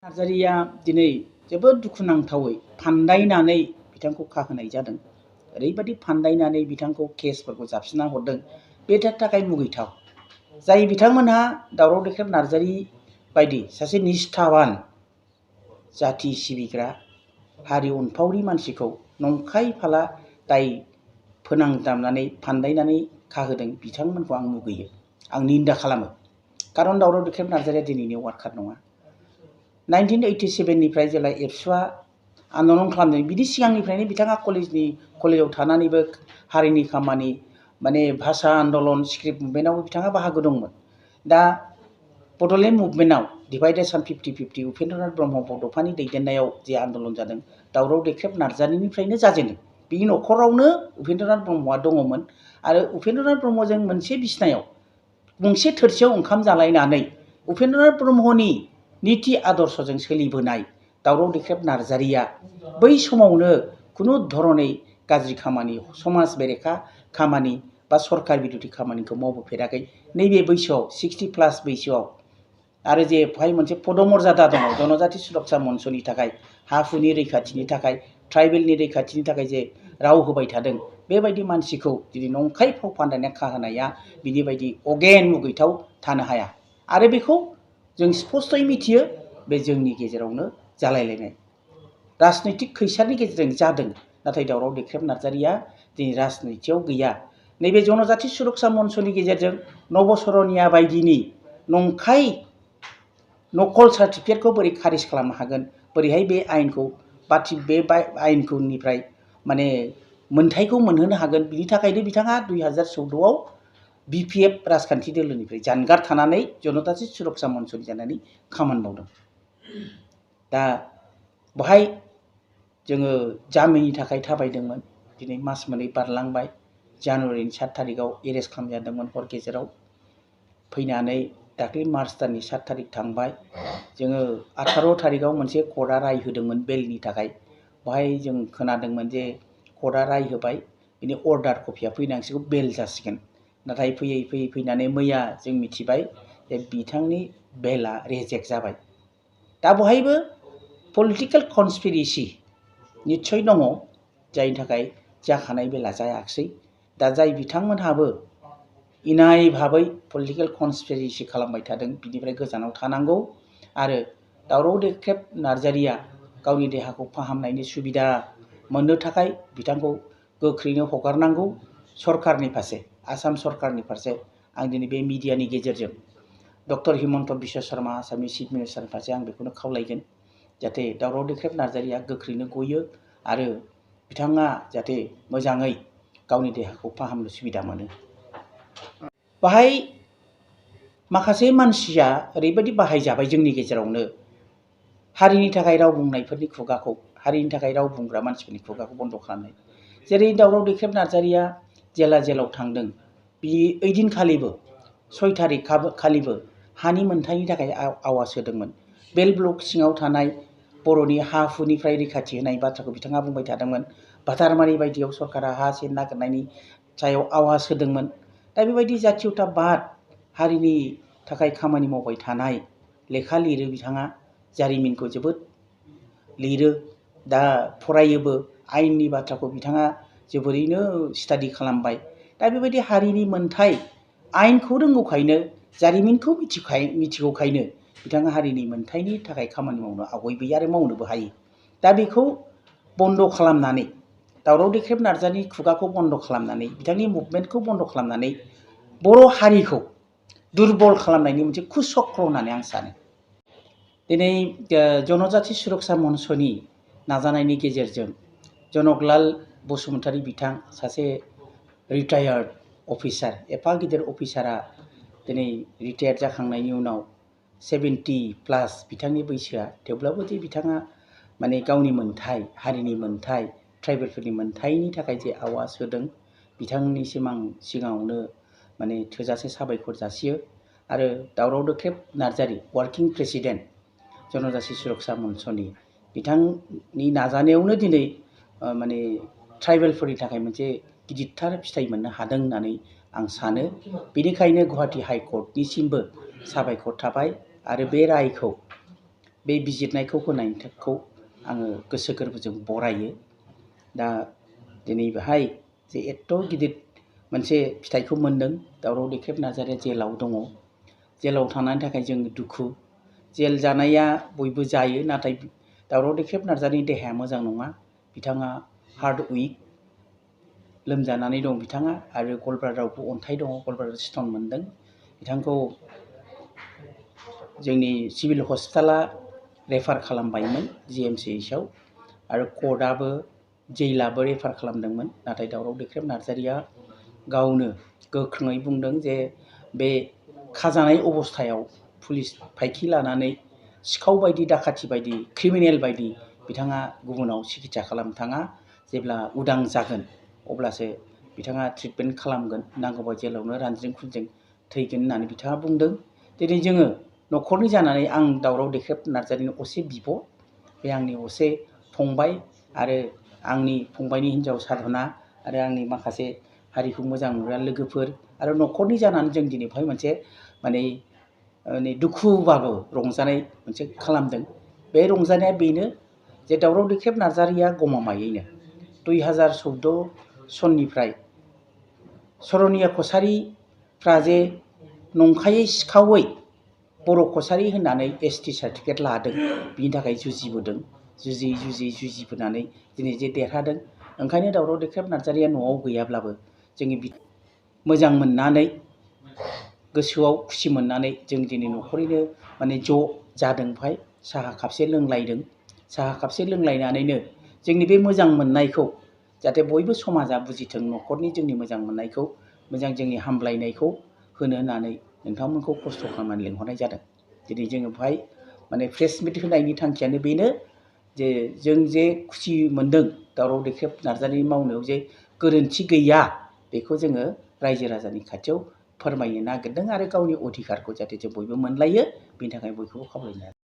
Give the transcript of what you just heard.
नार्जारिया दिनै जोबोद दुखुनांथावै फान्दायनानै बिथांखौ खाहोनाय जादों। ओरैबायदि फान्दायनानै बिथांखौ केसफोरखौ जाबसिनना हरदों। बेनि थाखाय मुगैथाव। जाय बिथांमोनहा दावराव देख्रेब नार्जारि बायदि सासे निष्ठावान जाथि सिबिग्रा हारि अनफावरि मानसिखौ नंखाय फाला दाय फोनांजाबनानै फान्दायनानै खाहोदों बिथांमोनखौ आं मुगैयो, आं निन्दा खालामो। खारन दावराव देख्रेब नार्जारिया दिनैनि वार्कार नङा। 1987 निफ्राय जेब्ला एबसुआ आन्दलन खालामदों, बिनि सिगांनिफ्रायनो बिथाङा कलेजाव थानानैबो हारिनि खामानि माने भाषा आन्दलन स्क्रिप्ट मुभमेन्टआव बिथाङा बाहागो दंमोन। दा बड'लेण्ड मुभमेन्टआव डिभाइडेसन 50-50 उपेन्द्रनाथ ब्रह्म बड'फानि दैदेननायाव जे आन्दलन जादों, दावराव देख्रेब नार्जारिनिफ्रायनो जाजेनो। बिनि न'खरावनो उपेन्द्रनाथ ब्रह्मआ दङमोन आरो उपेन्द्रनाथ ब्रह्मजों मोनसे बिसनायाव गंसे थोरसियाव ओंखाम जालायनानै उपेन्द्रनाथ ब्रह्मनि नीति आदर्शजों सोलिबोनाय दावराव देख्रेब नार्जारिया बै समावनो खुनु धरनै गाज्रि खामानि, समाज बेरेखा खामानि बा सरकार बिरोधी खामानिखौ मावबोफेराखै। नैबे बैसोआव 60+ बैसोआव आरो जे बेहाय मोनसे पदमर्यादा दङ जनजाति सुरक्षा मन्चनि थाखाय, हा हुनि रैखाथिनि थाखाय, ट्राइबेलनि रैखाथिनि थाखाय जे राव होबाय थादों, बेबायदि मानसिखौ दिनै नंखाय फाव फान्दायनाय खाहोनाया बिनि बायदि अगेन मुगैथाव थानो हाया। आरो बेखौ जों स्पष्टयै मिथियो, बे जोंनि गेजेरावनो जालायलायनाय राजनैतिक खैसारनि गेजेरजों जादों। नाथाय दावराव देख्रेब नार्जारिया दिनै राजनितियाव गैया। नैबे जनजाति सुरक्षा मन्चनि गेजेरजों नबसरनिया बायदिनि नंखाय नकल सार्टिफिकेटखौ बोरै खारिज खालामनो हागोन, बोरैहाय बे आयेनखौ बे आयेननिफ्राय माने मोनथायखौ मोनहोनो हागोन, बिनि थाखायनो बिथाङा 2014आव BPF राजखान्थि दोलोनिफ्राय जानगार थानानै जनजाति सुरक्षा मन्चनि जानानै खामानि मावदों। दा बेहाय जोङो जामिननि थाखाय थाबायदोंमोन। दिनै मास मोननै बारलांबाय। जानुवारिनि 7 थारिखआव एरेस्ट खालामजादोंमोन हर गेजेराव। फैनानै दाख्लै मार्च दाननि 7 थारिख थांबाय। जोङो 18 थारिखआव मोनसे कर्टआ राय होदोंमोन बेलनि थाखाय। बेहाय जों खोनादोंमोन जे कर्टआ राय होबाय, बिनि अर्डार कपिया फैनांसिगौ, बेल जासिगोन। नाथाय फैनानै मैया जों मिथिबाय जे बिथांनि बेलआ रिजेक्ट जाबाय। दा बहायबो पलिटिकेल कनस्पिरेसि निस्सय दङ, जायनि थाखाय जाखानाय बेला जायाखिसै। दा जाय बिथांमोनहाबो इनाय भाबै पलिटिकेल कनस्पिरेसि खालामबाय थादों, बिनिफ्राय गोजानाव थानांगौ। आरो दावराव देख्रेब नार्जारिया गावनि देहाखौ फाहामनायनि सुबिदा मोननो थाखाय बिथांखौ गोख्रैनो हगारनांगौ। सरकारनि फारसे, आसाम सरकारनि फारसे आं दिनै बे मिडियानि गेजेरजों डक्टर हिमन्त बिश्व शर्मा आसामनि चिफ मिनिस्टारनि फारसे आं बेखौनो खावलायगोन, जाहाथे दावराव देख्रेब नार्जारिया गोख्रैनो गयो आरो बिथाङा जाहाथे मोजाङै गावनि देहाखौ फाहामनो सुबिदा मोनो। बाहाय माखासे मानसिया ओरैबायदि बाहायजाबाय जोंनि गेजेरावनो, हारिनि थाखाय राव बुंनायफोरनि खुगाखौ, हारिनि थाखाय राव बुंग्रा मानसिफोरनि खुगाखौ बन्द खालामनाय। जेरै दावराव देख्रेब नार्जारिया जेलाव थांदों, बे ओइदिनखालिबो 6 थारिख खालिबो हानि मोनथायनि थाखाय आवाज होदोंमोन। बेल ब्लक सिङाव थानाय बर'नि हा हुनिफ्राय रैखाथि होनाय बाथ्राखौ बिथाङा बुंबाय थादोंमोन। भादारमारि बायदियाव सरकारा हा से नागिरनायनि सायाव आवाज होदोंमोन। दा बेबायदि जातीयताबाद हारिनि थाखाय खामानि मावबाय थानाय, लेखा लिरो बिथाङा, जारिमिनखौ जोबोद लिरो, दा फरायोबो, आयेननि बाथ्राखौ बिथाङा जोबोरैनो स्टाडि खालामबाय। दा बेबायदि हारिनि मोनथाय, आयेनखौ रोंगौखायनो, जारिमिनखौ मिथिगौखायनो बिथाङा हारिनि मोनथायनि थाखाय खामानि मावनो आवगायबोयो आरो मावनोबो हायो। दा बेखौ बन्द खालामनानै, दावराव देख्रेब नार्जारिनि खुगाखौ बन्द खालामनानै, बिथांनि मुभमेन्टखौ बन्द खालामनानै बर' हारिखौ दुरबल खालामनायनि मोनसे कुचक्र होननानै आं सानो। दिनै जनजाति सुरक्षा मन्चनि नाजानायनि गेजेरजों जनकलाल बसुमतारी बिथां, सासे रिटायार्ड अफिसार, एफा गिदिर अफिसारा दिनै रिटायार्ड जाखांनायनि उनाव 70+ बिथांनि बैसोआ, थेवब्लाबो जे बिथाङा माने गावनि मोनथाय, हारिनि मोनथाय, ट्राइबेलफोरनि मोनथायनि थाखाय जे आवाज होदों, बिथांनिसिम आं सिगाङावनो माने थोजासे साबायखर जासियो। आरो दावराव देख्रेब नार्जारि, वार्किं प्रेसिडेन्ट जनजाति सुरक्षा मन्चनि, बिथांनि नाजानायावनो दिनै माने ट्राइबेलफोरनि थाखाय मोनसे गिदिरथार फिथाइ मोननो हादों होननानै आं सानो। बेनिखायनो गुवाहाटी हाइकर्टनिसिमबो साबायखर थाबाय। आरो बे रायखौ बे बिजिरनायखौ होनायखौ आङो गोसो गोरबोजों बरायो। दा दिनै बेहाय जे एथ' गिदिर मोनसे फिथाइखौ मोन्दों, दावराव देख्रेब नार्जारिया जेलाव दङ। जेलाव थानायनि थाखाय जों दुखु। जेल जानाया बयबो जायो, नाथाय दावराव देख्रेब नार्जारिनि देहाया मोजां नङा। बिथाङा हार्ट उइक, लोमजानानै दं बिथाङा, आरो गलब्लाडारावबो अन्थाइ दङ, गलब्लाडार स्टन मोन्दों। बिथांखौ जोंनि सिभिल हस्पिटाला रेफार खालामबायमोन GMCHआव, आरो कर्टआबो जेइलाबो रेफार खालामदोंमोन। नाथाय दावराव देख्रेब नार्जारिया गावनो गोख्रोङै बुंदों जे बे खाजानाय अबस्थायाव पुलिस फायखि लानानै सिखाव बायदि, दाखाथि बायदि, क्रिमिनेल बायदि बिथाङा गुबुनाव सिकित्सा खालामनो थाङा। जेब्ला उदां जागोन अब्लासो बिथाङा ट्रिटमेन्ट खालामगोन, नांगौबा जेलावनो रानज्रिं खुनज्रिं थैगोन होननानै बिथाङा बुंदों। दिनै जोङो न'खरनि जानानै, आं दावराव देख्रेब नार्जारिनि असे बिब', बे आंनि असे फंबाय, आरो आंनि फंबायनि हिन्जाव साधना, आरो आंनि माखासे हारिखौ मोजां मोनग्रा लोगोफोर, आरो न'खरनि जानानै जों दिनै बेवहाय मोनसे माने दुखुबाबो रंजानाय मोनसे खालामदों। बे रंजानाया बेनो जे दावराव देख्रेब नार्जारिया गमामायैनो 2014 सननिफ्राय सरनिया कसारिफ्रा जे नंखायै सिखावै बर' कसारि होननानै ST सार्टिफिकेट लादों, बिनि थाखाय जुजिबोदों। जुजिबोनानै दिनै जे देरहादों। ओंखायनो दावराव देख्रेब नार्जारिया न'आव गैयाब्लाबो जोंनि मोजां मोननानै, गोसोआव खुसि मोननानै जों दिनै न'खरैनो माने ज' जादों। बेवहाय साहा कापसे लोंलायदों। साहा कापसे लोंलायनानैनो जोंनि बे मोजां मोननायखौ जाहाथे बयबो समाजा बुजिथों, न'खरनि जोंनि मोजां मोननायखौ, मोजां जोंनि हामलायनायखौ होनो होननानै नोंथांमोनखौ खस्थ' खालामनानै लिंहरनाय जादों। दिनै जोङो बेवहाय माने प्रेस मिट होनायनि थांखियानो बेनो जे जों जे खुसि मोनदों दावराव देख्रेब नार्जारिनि मावनायाव जे गोरोन्थि गैया, बेखौ जोङो रायजो राजानि खाथियाव फोरमायनो नागिरदों, आरो गावनि अधिकारखौ जाहाथे जों बयबो मोनलायो, बेनि थाखाय बयखौबो खावलायनो